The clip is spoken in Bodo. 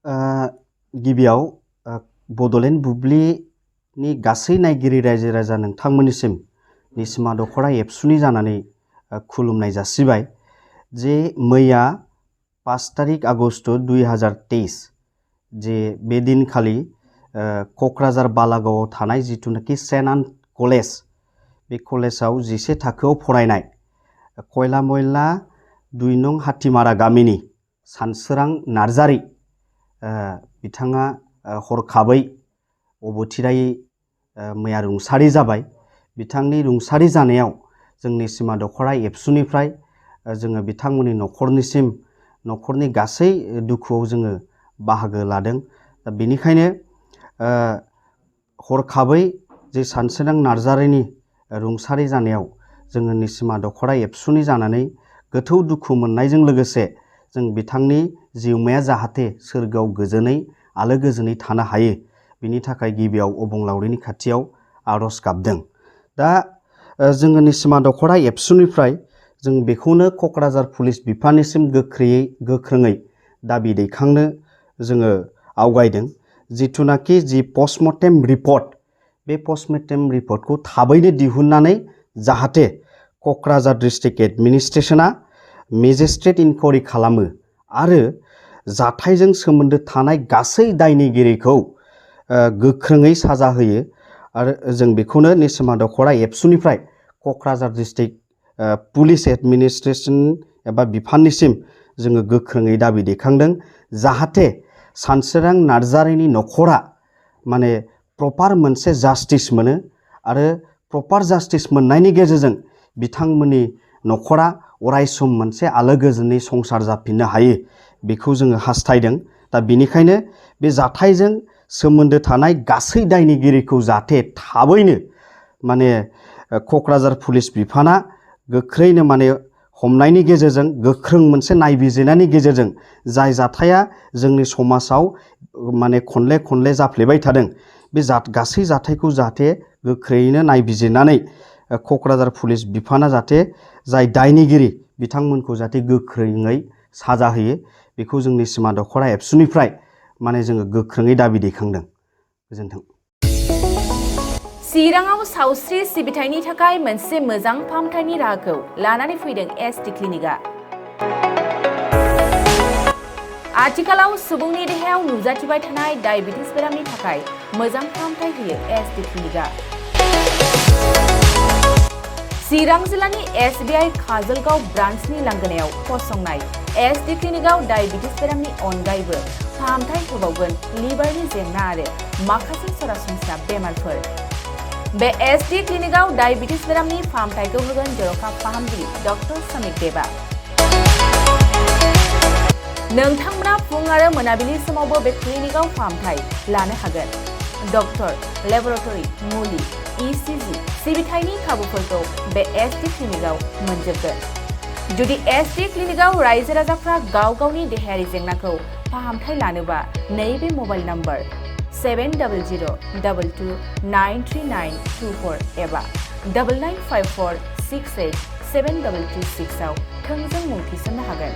गिबियाव बड'लेण्ड बुब्लिनि गासै नायगिरि रायजो राजा नोंथांमोननिसिम निसिमा दख'रा एबसुनि जानानै खुलुमनाय जासिबाय जे मैया 5 तारिख आगस्ट 2023 जे बे दिनखालि क'क्राझार बालागावआव थानाय जिथुनाखि सेन्ट आन कलेज बे कलेजाव 11 थाखोआव फरायनाय कयला मयला 2 नं हाथिमारा गामिनि सानसोरां नार्जारी बिथाङा हरखाबै अबथिरायै मैया रुंसारि जाबाय। बिथांनि रुंसारि जानायाव जोंनि निसिमा दख'रा एबसुनिफ्राय जोङो बिथांमोननि न'खरनिसिम न'खरनि गासै दुखुआव जोङो बाहागो लादों। दा बेनिखायनो हरखाबै जे सानसोरां नार्जारीनि रुंसारि जानायाव जोङो निसिमा दख'रा एबसुनि जानानै गोथौ दुखु मोननायजों लोगोसे जों बिथांनि जिउमाया जाहाथे सोरगोआव गोजोनै आलो गोजोनै थानो हायो बिनि थाखाय गिबियाव अबंलावरिनि खाथियाव आर'ज गाबदों। दा जोङो निसिमा दख'रा एबसुनिफ्राय जों बेखौनो क'क्राझार पुलिस बिफाननिसिम गोख्रोङै दाबि दैखांनो जोङो आवगायदों। जिथुनाखि जि पस्टमर्टेम रिपर्ट बे पस्टमर्टेम रिपर्टखौ थाबैनो दिहुननानै जाहाथे क'क्राझार डिस्ट्रिक्ट एडमिनिस्ट्रेशना मेजिस्ट्रेट इनक्वायरि खालामो आरो जाथायजों सोमोन्दो थानाय गासै दायनिगिरिखौ गोख्रोङै साजा होयो आरो जों बेखौनो निसिमा दख'रा एबसुनिफ्राय क'क्राझार डिस्ट्रिक्ट पुलिस एडमिनिस्ट्रेशन एबा बिफाननिसिम जोङो गोख्रोङै दाबि दैखांदों जाहाथे सानसोरां नार्जारीनि न'खरा माने प्रपार मोनसे जास्टिस मोनो आरो प्रपार जास्टिस मोननायनि गेजेरजों बिथांमोननि न'खरा अरायसम मोनसे आलो गोजोनै संसार जाफिननो हायो बेखौ जोङो हास्थायदों। दा बेनिखायनो बे जाथायजों सोमोन्दो थानाय गासै दायनिगिरिखौ जाहाथे थाबैनो माने क'क्राझार पुलिस बिफाना गोख्रैनो माने हमनायनि गेजेरजों गोख्रों मोनसे नायबिजिरनायनि गेजेरजों जाय जाथाया जोंनि समाजाव माने खनले जाफ्लेबाय थादों बे गासै जाथायखौ जाहाथे गोख्रैयैनो नायबिजिरनानै क'क्राझार पुलिस बिफाना जाहाथे जाय दायनिगिरि बिथांमोनखौ जाहाथे गोख्रोङै साजा होयो बेखौ जों निसिमा दख'रा एबसुनिफ्राय माने जोङो गोख्रोङै दाबि दैखांदों। गोजोन्थों। चिराङाव सावस्रि सिबिथायनि थाखाय मोनसे मोजां फाहामथायनि राहाखौ लानानै फैदों एसटि क्लिनिकआ। आथिखालाव सुबुंनि देहायाव नुजाथिबाय थानाय डायबिटिस बेरामनि थाखाय मोजां फाहामथाय होयो एसटि क्लिनिकआ। चिरां जिल्लानि SBI काजलगाव ब्रान्चनि लांगोनायाव फसंनाय एसटि क्लिनिकआव डायबिटिस बेरामनि अनगायैबो फाहामथाय होबावगोन लिभारनि जेंना आरो माखासे सरासनस्रा बेमारफोर। बे एसटि क्लिनिकआव डायबिटिस बेरामनि फाहामथायखौ होगोन जर'खा फाहामगिरि डक्टर समिक देबा। नोंथांमोना फुं आरो मोनाबिलि समावबो बे क्लिनिकआव फाहामथाय लानो हागोन। डक्टर, लेबरेटरि, मुलि, ECG सिबिथायनि खाबुफोरखौ बे एसटि क्लिनिकआव मोनजोबगोन। जुदि एसटि क्लिनिकआव रायजो राजाफ्रा गाव गावनि देहायारि जेंनाखौ फाहामथाय लानोबा नैबे मबाइल नम्बर 7002293924 एबा 9954687226 आव थोंजों मुं थिसननो हागोन।